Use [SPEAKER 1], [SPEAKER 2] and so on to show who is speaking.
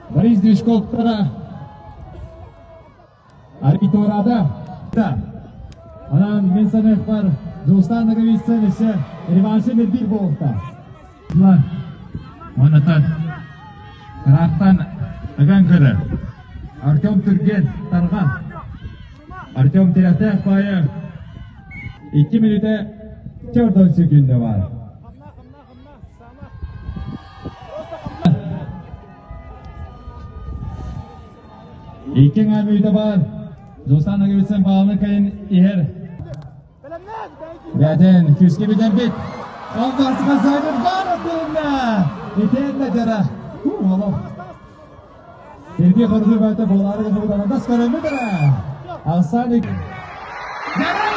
[SPEAKER 1] Борис Движковтара Арбиторада. Онон мин саныахпар Дьулустаан Ноговицын өссө реваншы мирбиир буолуохтаах. Онотон ыраахтан ыган көрөр. Артем түргэн, тарҕан. Артем тирэхтээх баайа 2 мүнүүтэ 4 секунда бар. Икки аҥаар мүнүүтэ баар. Дьулустаан Ноговицын баалын кайын иһэр. Бээтин күүскэ бүтэрбит. Ол бастыка Саймон Баратынна! Итиэннэ дьара. Олох. Сергей Хордуй баата буолаары гына дас көрөммүт эрэ. Алсаник. Дьара!